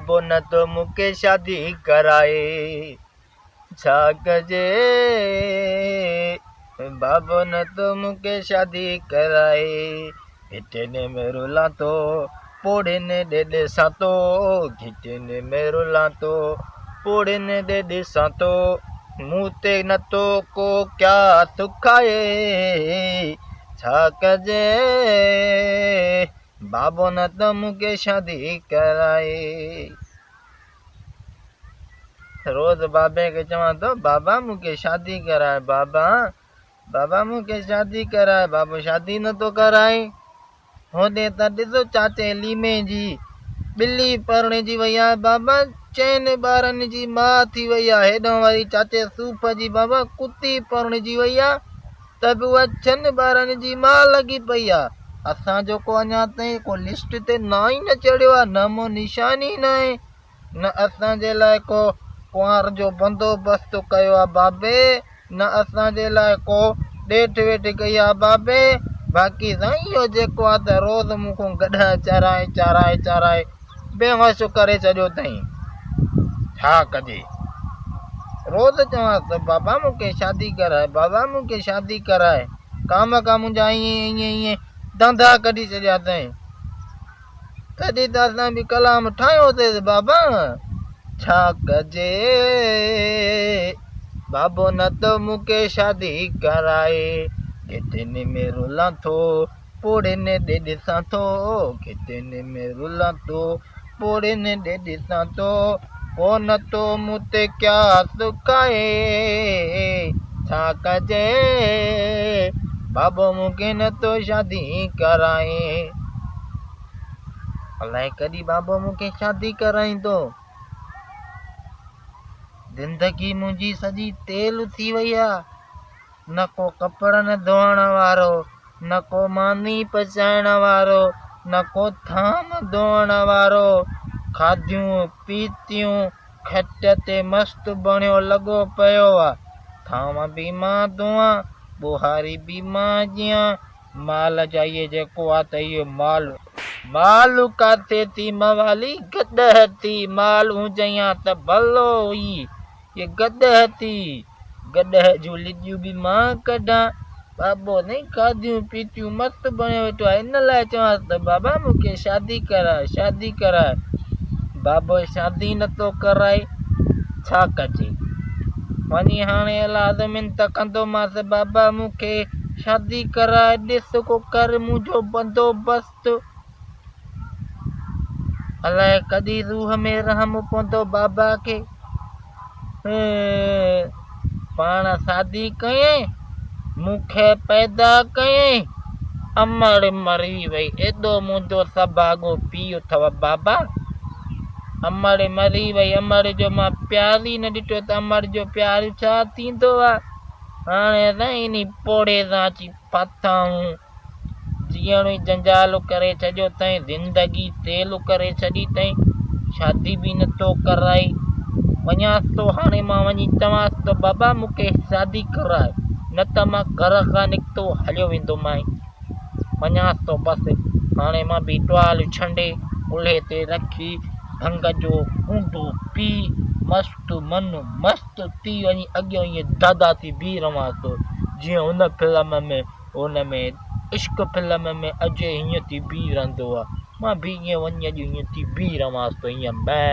بابو نه ٿو مون کي شادي ڪرائي، ڇا ڪجي؟ بابو نه ٿو مون کي شادي ڪرائي. گهٽين ۾ رلان ٿو، پوڙهين ڏي ڏسان ٿو، گهٽين ۾ رلان ٿو، پوڙهين ڏي ڏسان ٿو، مون تي نه ٿو ڪو قياس کائي، ڇا ڪجي؟ بابو نه ته مون کي شادي ڪرائي. روز بابي کي چوان ٿو بابا مون کي شادي ڪرائي بابا بابا مون کي شادي ڪرائي بابو شادي نه ٿو ڪرائي. هوڏي ته ڏس چاچي ليمي جي ٻلي پرڻجي وئي آهي بابا چئن ٻارن جي ماء ٿي وئي آهي هيڏانهن وري چاچي صوف جي بابا ڪتي پرڻجي وئي آهي ته به اها ڇهن ٻارن جي ماء لڳي پئي آ. اسان جو ڪو اڃا تائين ڪو لسٽ تي نانء ئي نه چڙهيو آ، نام و نشان ئي ناهي، نه اسان جي لاء ڪو ڪنوار جو بندوبست ڪيو آ بابي، نه اسان جي لاء ڪو ڏيٺ ويٺ ڪئي آ بابي، باقي سائين اهو جيڪو آ ته روز مون کان گڏهه چرائي چارائي چارائي بيهوش ڪري ڇڏيو اٿئين. ڇا ڪجي؟ روز چوانس ته بابا مون کي شادي ڪرائي، بابا مون کي شادي ڪرائي. ڪامڪا منهنجا ائين ائين ائين ڌنڌا ڪڍي ڇڏيا اٿئين. تڏهن ته اسان به ڪلام ٺاهيوسين ته بابا ڇا ڪجي؟ بابو نه ته مون کي شادي ڪرائي. گهٽين ۾ رلان ٿو. پوڙهين ڏي ڏسان ٿو، گهٽين ۾ رلان ٿو، پوڙهين ڏي ڏسان ٿو، ڪو نه ٿو مون تي قياس کائي، ڇا ڪجي، بابو مون کي نه ٿو شادي ڪرائي. الائي ڪڏهن بابو مون کي شادي ڪرائيندو. زندگي منهنجي سڄي تيل ٿي وئي آ. نه ڪو ڪپڙن ڌوئڻ وارو، نه ڪو ماني پچائڻ وارو، نه ڪو ٿانء ڌوئڻ وارو. کاڌيون پيتيون کٽ تي مست بڻيو لڳو پيو آ. ٿانء به مان ڌوئان، ٻوهاري به مان ڏيان. مال جا اهي جيڪو آ ته اهو مال. مال ڪاٿي ٿي موالي گڏهه ٿي، مال هجين ها ته ڀلو هئي. اهي گڏهه ٿي. گڏهه جون لڄيون به مان ڪڍان. بابو سائين کاڌيون پيتيون مست بڻيو ويٺو آهي. ان لاء چوانس ته بابا مون کي شادي ڪراء، شادي ڪراء. بابو شادي نٿو ڪرائي. ڇا ڪجي؟ وڃي هاڻي ايلاز منت ڪندومانس بابا مون کي شادي ڪراء، ڏس ڪو ڪر منهنجو بندوبست. الائي ڪڏهن روح ۾ رحم پوندو بابا کي. پاڻ شادي ڪيائين، مون کي پيدا ڪيائين، امڙ مري وئي، ايڏو منهنجو سڀاڳو پيء اٿئو بابا. امڙ مري وئي، امڙ جو مان پيار ئي نه ڏٺو ته امڙ جو پيار ڇا ٿيندو آ. هاڻي سائين انهي پوڙهي سان اچي ڦاٿا آهيون. جيئڻ ئي جنجال ڪري ڇڏيو اٿائين، زندگي تيل ڪري ڇڏي اٿائين، شادي به نٿو ڪرائي. وڃانس ٿو هاڻي مان وڃي چوانس ٿو بابا مون کي شادي ڪراء نه ته مان گهر کان نڪتو هليو ويندومانء. وڃانس ٿو بس هاڻي مان به ٽوال ڇنڊي ڪلهي تي رکي ڀنگ جو ڪونڊو پي مست من مست ٿي وڃي اڳيان ائين دادا ٿي بيهي رهانس ٿو جيئن هن فلم ۾ ان ۾ عشق فلم ۾ اجي هيئن ٿي بيهي رهندو آ مان به ائين وڃي اڄ هيئن ٿي بيهي رهانس ٿو هيئن بي.